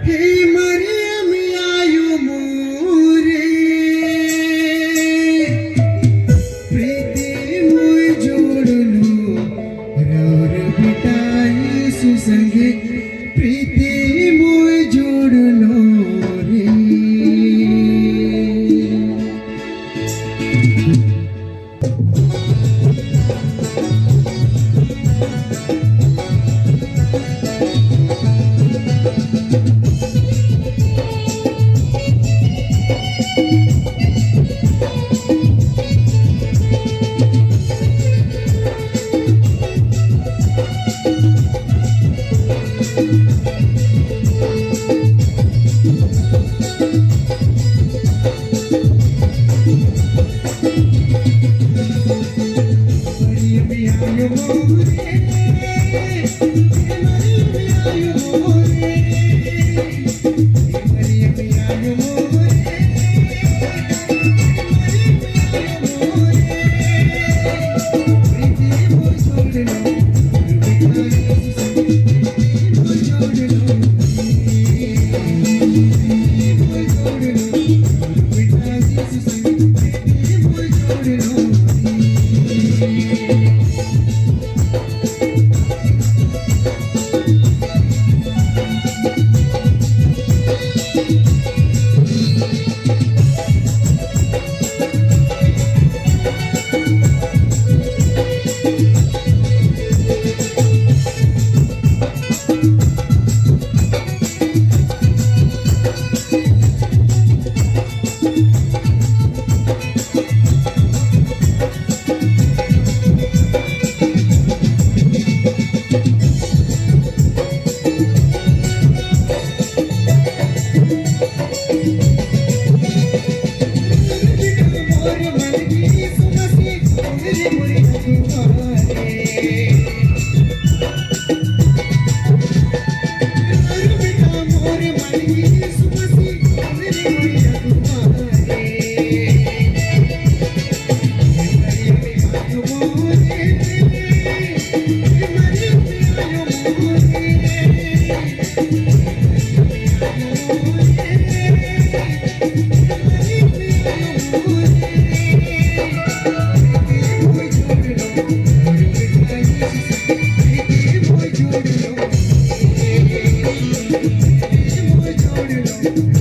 हे मरियम आयो मोरे, प्रीति मोय जोड़लो रौर बेटा यीशु संगे, प्रीति मोय जोड़लो रे। मरियम आयो मोरे, हे मरियम आयो मोरे, हे मरियम आयो मोरे, हे मरियम आयो मोरे, प्रीति मोय जोड़लो बेटा यीशु संगे, प्रीति मोय जोड़लो रे, प्रीति मोय जोड़लो बेटा यीशु संगे, प्रीति मोय जोड़लो रे। मोर मन यीशु मसीह मेरे मोर तुम्हारे, बेटा मोर मन यीशु मसीह मेरे मोर तुम्हारे, मरियम आयो मोरे, मरियम आयो मोरे, मरियम आयो मोरे, मरियम आयो मोरे, प्रीति मोय जोड़लो मोर बेटा यीशु संगे, प्रीति मोय जोड़लो रे, प्रीति मोय जोड़लो।